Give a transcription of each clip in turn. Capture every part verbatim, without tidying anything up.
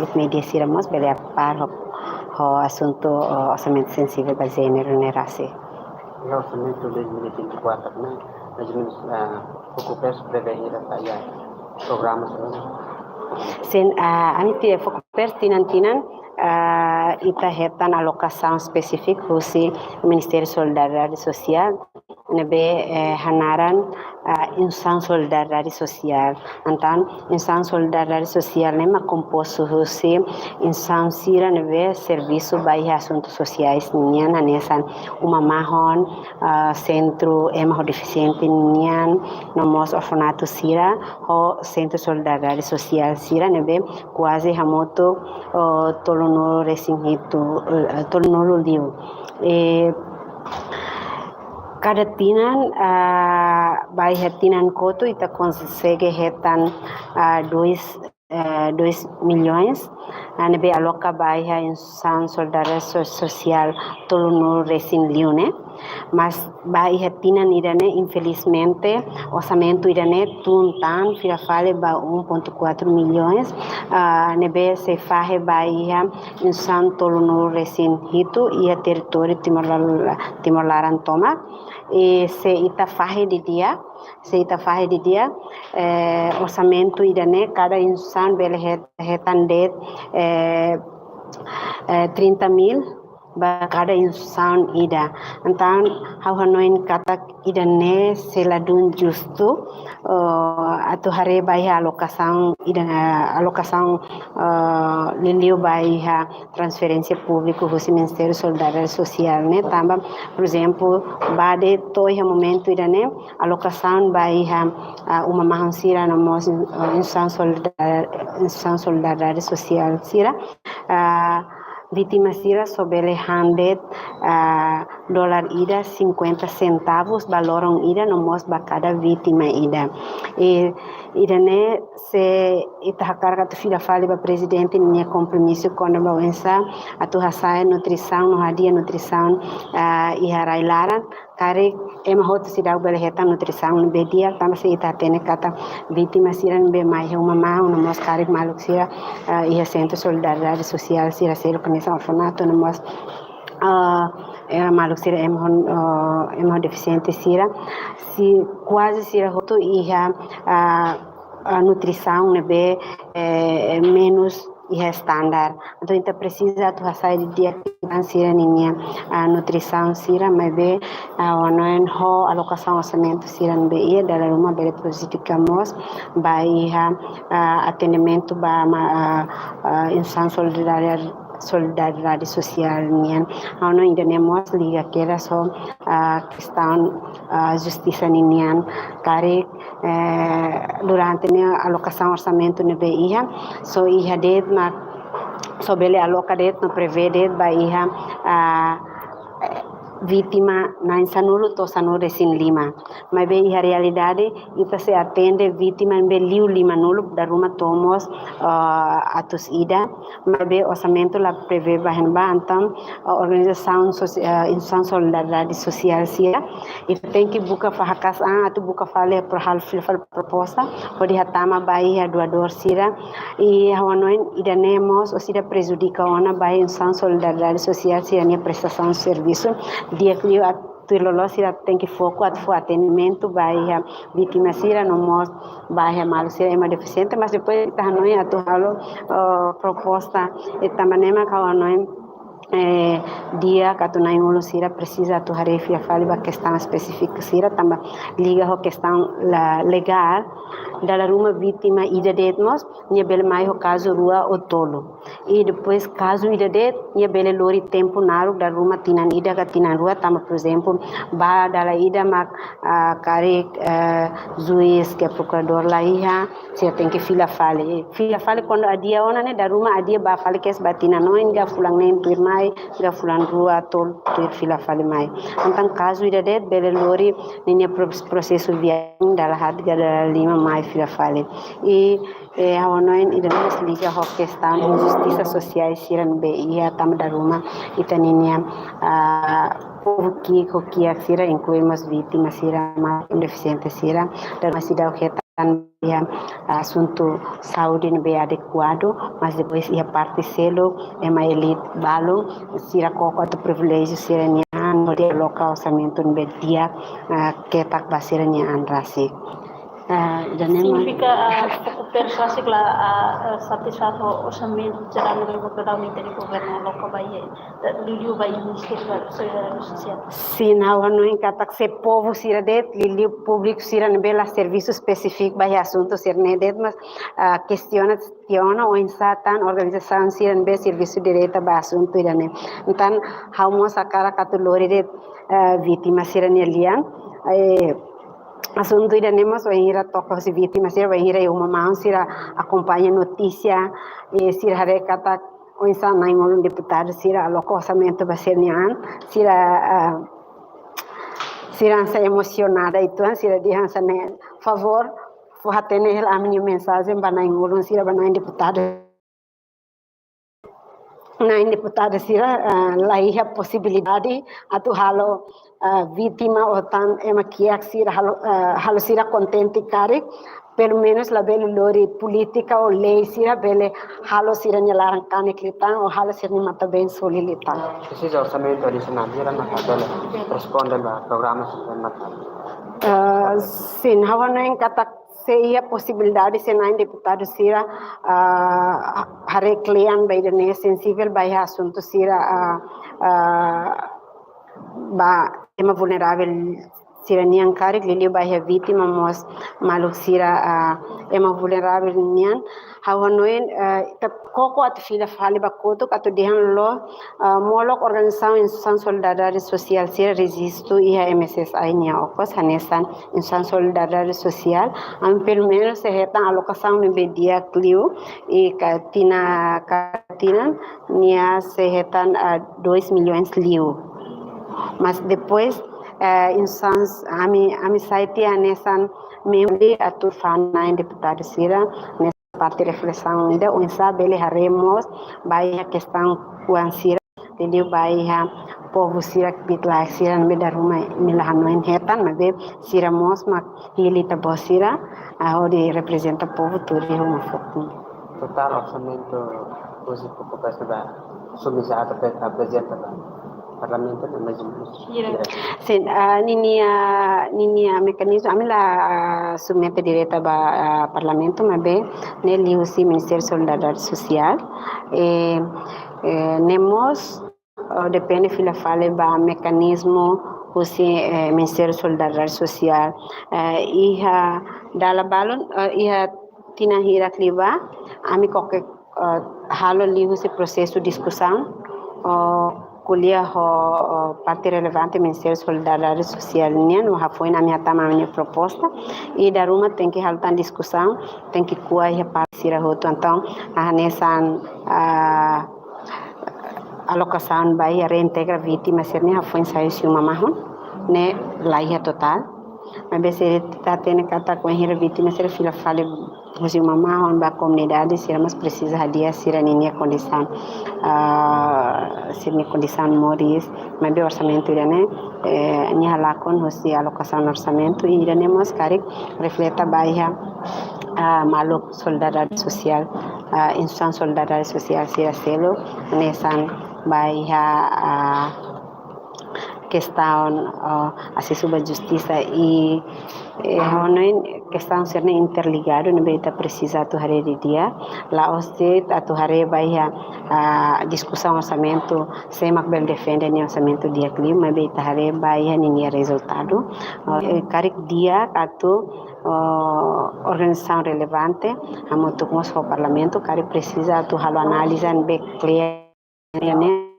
grupu média sira mós bele apar ho, ho asuntu, eh, orsamentu sensivel ba jéneru ne'e rasik. Iha orsamentu dois mil e vinte e quatro ne'e, mais ou menos, ah, FOCOPERS prevee hira saida programa sira? Sin, ah, ami-nia FOCOPERS tinan-tinan, ah, ita hetan alokasaun espesífiku husi Ministériu Solidariedade Sosiál, ne'ebé, eh, hanaran, ah, Instituisaun Solidariedade Sosiál. Entaun, Instituisaun Solidariedade Sosiál ne'e mak kompostu husi instituisaun sira ne'ebé servisu ba iha asuntu sosiais nian, hanesan uma mahon, ah, sentru ema ho defisiente nian, no mós orfanatu sira, ho sentru solidariedade sosiál sira ne'ebé kuaze hamutuk, oh, tolunulu resin hitu, eh, tolunulu liu. Eh, kada tinan, ah, ba iha tinan kotuk ita konsege hetan, ah, dois, eh, dois milhões, ah, ne'ebé aloka ba iha Instituisaun Solidariedade So-, Sosiál tolunulu resin liu ne'e. Mas ba iha tinan ida-ne'e, infelizmente, orsamentu ida-ne'e tun tan fila fali ba um ponto quatro milhões, ah, ne'ebé sei fahe ba iha instituisaun tolunulu resin hitu iha territóriu Timor la-, Timor laran tomak. I se ita fahe didi'ak, se ita fahe didi'ak, eh, orsamentu ida-ne'e kada instituisaun bele het-, hetan de'it, eh, eh, trinta mil ba kada instituisaun ida. Entaun, ha'u hanoin katak ida-ne'e sei ladún justu, eh, atu haree ba iha alokasaun ida, alokasaun, eh, liuliu ba iha transferénsia públiku husi Ministériu Solidariedade Sosiál ne'e, tanba, por ezemplu, ba de'it to'o iha momentu ida-ne'e, alokasaun ba iha, ah, uma mahon sira no mós, eh, instituisaun solidar-, instituisaun solidariedade sosiál sira, ah, vítima sira só bele han de'it, ah, dolar ida cinquenta centavos ba loron ida no mós ba kada vítima ida. I ida-ne'e se ita hakarak atu fila fali ba prezidente ninia kompromisu kona-ba oinsá atu hasa'e nutrisaun no hadi'a nutrisaun, ah, iha rai-laran, karik ema hotu seidauk bele hetan nutrisaun ne'ebé di'ak, tanba se ita hatene katak vítima sira ne'ebé mai iha uma mahon no mós karik maluk sira, ah, iha sentru solidariedade sosiál sira seluk hanesan orfanatu no mós, ah, eh, maluk sira ema ho, ah, ema ho defisiente sira, si kuaze sira hotu iha, ah, ah, nutrisaun ne'ebé, eh, menus iha standar. Entaun, ita presiza atu hasa'e didi'ak sira ninia, ah, nutrisaun sira, maibé, ah, ha'u hanoin ho alokasaun orsamentu sira ne'ebé iha, dala ruma bele prejudika mós ba iha, ah, atendimentu ba ma-, ah, ah, instituisaun solidariedade, solidariedade sosiál nian. Ha'u hanoin ida-ne'e mós liga kedas ho, ah, kestaun, ah, justisa ninian. Karik, eh, durante ne'e alokasaun orsamentu ne'ebé iha, só iha de'it mak, só bele aloka de'it no prevee de'it ba iha, ah, vítima na'in sanulu to'o sanulu resin lima. Maibé iha realidade, ita sei atende vítima ne'ebé liu limanulu, dala ruma to'o mós, ah, atus ida. Maibé orsamentu la prevee ba iha ne'ebá, entaun, ah, organizasaun sosi-, ah, instituisaun solidariedade sosiál sira, ita tenke buka fa-, hakas an atu buka fali, pro-, halo fila fali proposta hodi hatama ba iha doadór sira. I ha'u hanoin ida-ne'e mós, orsida prejudika ona ba instituisaun solidariedade sosiál sira-nia prestasaun servisu. Di'ak liu atu tuir loloos sira tenke foku atu fó atendimentu ba iha vítima sira no mós ba iha maluk sira ema defisiente, mas depois ita hanoin atu halo, eh, proposta, i tanba ne'e mak ha'u hanoin, eh, di'ak atu na'in-ulun sira presiza atu haree fila fali ba kestaun espesífiku sira, tanba liga ho kestaun la-, legál, dala ruma vítima ida de'it mós, nia bele mai ho kazu rua ou tolu. I depois kazu ida de'it, nia bele lori tempu naruk dala ruma tinan ida ka tinan rua, tanba, por ezemplu, ba dala ida mak, ah, karik, eh, juís ka prokuradór la iha, sira tenke fila fali. Fila fali kuandu adia ona ne'e, dala ruma adia ba fali kedas ba tinan oin, ka fulan neen tuirmai, ka fulan rua, tolu tuir fila fali mai. Entaun kazu ida de'it bele lori ninia pro-, prosesu viajen dala haat ka dala lima mai fila fali. I, eh, ha'u hanoin ida-ne'e mós liga ho kestaun injustisa sosiál sira ne'ebé iha, tanba dala ruma ita ninia, ah, povu ki'ik ho kiak sira, inklui mós vítima sira, mós defisiente sira, dala ruma seidauk hetan tan iha asuntu saúde ne'ebé adekuadu, mas depois iha parte seluk, ema elite balun, sira koko atu priviléjiu sira-nia an, hodi aloka orsamentu ne'ebé di'ak, ah, ketak ba sira-nia an rasik. Ah, ida-ne'e mak. Signifika, ah, poku persua sira la, ah, ah, satisfás ho orsamentu jerál ne'ebé governu, Ministériu Governu aloka ba iha, eh, liuliu ba iha Ministériu Sosiál. Sin, ha'u hanoin katak se povu sira de'it, liuliu públiku sira ne'ebé la servisu espesífiku ba iha asuntu sira-ne'e de'it, mas, ah, kestiona, kestiona oinsá tan organizasaun sira ne'ebé servisu direta ba asuntu ida-ne'e. Entaun, ha'u mós hakarak atu lori de'it, eh, vítima sira-nia lian, eh, asuntu ida-ne'e mós wainhira toka husi vítima sira, wainhira iha uma mahon sira akompaña notísia, eh, sira haree katak oinsá na'in-ulun deputadu sira aloka orsamentu ba sira-nia an, sira, ah, sira hanesan emosionada uitoan, sira dehan hanesan ne'e, favór, fó hatene hela ami-nia mensajen ba na'in-ulun sira, ba na'in deputadu. Na'in deputadu sira, ah, la iha posibilidade atu halo, ah, vítima ou tan ema kiak sira halo, ah, halo sira kontente karik, pelumenus labele lori polítika ou lei sira bele halo sira-nia laran kanek liután ou halo sira-nia matan-been suli liután. Presiza orsamentu adisionál, sira maka bele responde ba programa sira maka. Ah, sin, ha'u hanoin katak se iha posibilidade se na'in deputadu sira, ah, haree klean ba ida-ne'e, sensivel ba iha asuntu sira, ah, ah, ba ema vulneravel sira-nian karik, liuliu ba iha vítima mós maluk sira, ah, ema vulneravel nian. Ha'u hanoin, ah, ita koko atu fila fali ba kotuk atu dehan loos, ah, molok organizasaun instituisaun solidariedade sosiál sira rejistu iha M S S I nia okos hanesan instituisaun solidariedade sosiál. Ami pelumenus sei hetan alokasaun ne'ebé di'ak liu, i ka tinan, ka tinan nia sei hetan, ah, dois milhões liu. Mas depois, eh, instituisaun, ami, ami sai tiha hanesan membru atu fó na'in deputadu sira, hanesan parte reflesaun ida, oinsá bele haree mós ba iha kestaun oan sira, liuliu ba iha povu sira kbiit-laek sira ne'ebé dala ruma imi la hanoin hetan, maibé sira mós mak hili ita-boot sira, ah, hodi reprezenta povu tuur iha uma fokun. Totál orsamentu husi poku persua ba submisa atu apre-, aprezenta ba Parlamentu ne'e mais ou menus. Sin, ah, ninia, ninia mekanizmu, ami la, ah, submete direta ba, ah, Parlamentu, maibé ne'e liuhusi Ministériu Solidariedade Sosiál. Eh, eh, ne'e mós, ah, depende fila fali ba mekanizmu husi, eh, Ministériu Solidariedade Sosiál. Eh, iha dala balun, eh, iha tinan hirak liubá, ami koko, eh, halo liuhusi prosesu diskusaun, eh, ko'alia ho, eh, parte relevante Ministériu Solidariedade Sosiál nian, no hafoin ami hatama ami-nia proposta, i dala ruma tenke halo tan diskusaun, tenke ko'a iha parte sira hotu, entaun, hanesan, ah, alokasaun ba iha reintegra vítima sira-ne'e hafoin sai husi uma mahon, ne'e la iha totál. Maibé se ita hatene katak wainhira vítima sira fila fali husi uma mahon ba komunidade, sira mós presiza hadi'a sira ninia kondisaun, ah, sira-nia kondisaun moris, maibé orsamentu ida-ne'e, eh, nia halakon husi alokasaun orsamentu, i ida-ne'e mós karik refleta ba iha, ah, maluk solidariedade sosiál, ah, instituisaun solidariedade sosiál sira seluk, hanesan ba iha, ah, kestaun, ah, asesu ba justisa i, eh, ha'u hanoin kestaun sira-ne'e interligadu, ne'ebé ita presiza atu haree didi'ak, la'ós de'it atu haree ba iha, ah, diskusaun orsamentu, sé mak bele defende nia orsamentu di'ak liu, maibé ita haree ba iha ninia rezultadu. Ah, eh, karik di'ak atu, ah, organizasaun relevante, hamutuk mós ho Parlamentu, karik presiza atu halo análize ne'ebé klean, ne'e,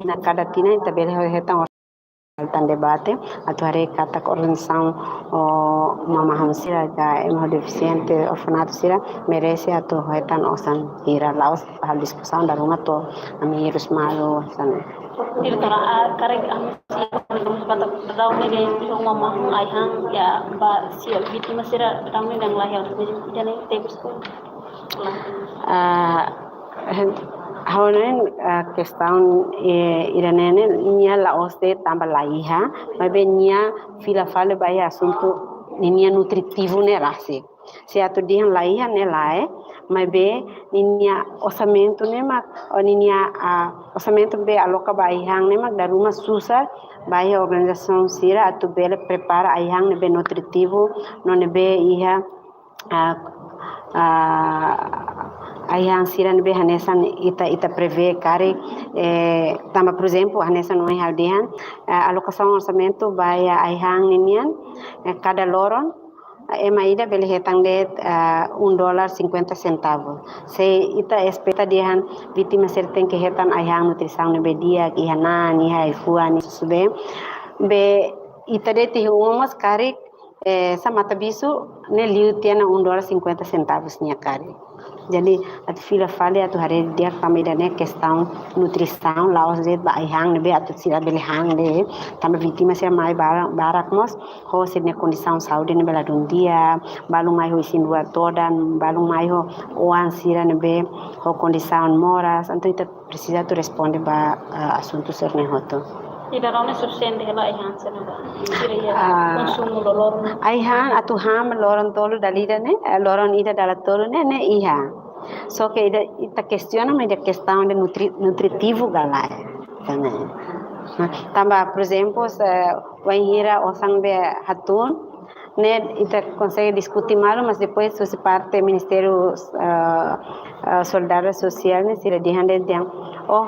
iha kada tinan ita bele hetan or-, tan debate, atu haree katak organizasaun, o, uma mahon sira ka ema ho defisiente, orfanatu sira, merese atu hetan osan hira, la'ós halo diskusaun dala ruma to'o ami hirus malu, hanesan ne'e. Diretora, ah, karik ami sira katak daudaun ne'e iha uma mahon ai-han, ya, ba sira vítima sira daudaun ne'e dehan la iha, jadi tebes ko. Ah, ha'u hanoin, ah, kestaun, eh, ida-ne'e ne'e nia la'ós de'it tanba la iha, maibé nia fila fali ba iha asuntu ninia nutritivu ne'e rasik. Se atu dehan laiha ne'e lae, maibé ninia orsamentu ne'e mak, ou ninia, ah, orsamentu be aloka ba ai-han ne'e mak dala ruma susar ba iha organizasaun sira atu bele prepara ai-han ne'ebé nutritivu, no ne'ebé iha, ah, ah, ai-han sira ne'ebé hanesan ita, ita prevee karik, eh, tanba, por ezemplu, hanesan ohin ha'u dehan, eh, alokasaun orsamentu ba iha ai-han ninian, eh, kada loron, eh, ema ida bele hetan de'it, eh, um dólar cinquenta centavos. Se ita espera dehan vítima sira tenke hetan ai-han nutrisaun ne'ebé di'ak, iha na'an, iha ai-fuan, iha susubeen, be ita de'it iha uma mós karik, eh, sá, matabisu ne'e liu tiha ona um dólar cinquenta centavos nia karik. Jadi, atu fila fali atu haree di'ak tanba ida-ne'e kestaun nutrisaun, la'ós de'it ba ai-han ne'ebé atu sira bele han de'it, tanba vítima sira mai barak, barak mós ho sira-nia kondisaun saúde ne'ebé ladún di'ak, balun mai ho isin-rua todan, balun mai ho oan sira ne'ebé ho kondisaun moras, entaun ita presiza atu responde ba, ah, asuntu sira-ne'e hotu. Ida rona sufisiente hela ai-han sira-ne'e ba? Sira iha, ah, konsumu loroloron? Ai-han atu han loron tolu dala ida ne'e, eh, loron ida dala tolu ne'e, ne'e iha. Só ke ida, ita kestiona, maibé ida kestaun de nutri-, nutritivu ka lae. Tanba, por ezemplu, se wainhira osan be hatún, ne'e ita konsege diskute malu, mas depois husi parte Ministériu, ah, ah, Solidariedade Sosiál ne'e sira dehan de'it, oh,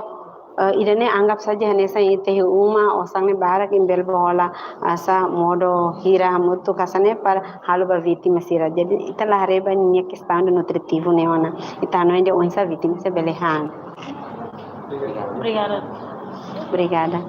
eh, ida-ne'e anggap saja hanesan ita iha uma, osan ne'e barak, imi bele bá hola, ah, sá, modo hira hamutuk hanesan ne'e para halo ba vítima sira. Jadi, ita la haree ba ninia kestaun de nutritivu ne'e ona. Ita hanoin de'it oinsá vítima sira bele han. Obrigada. Obrigada.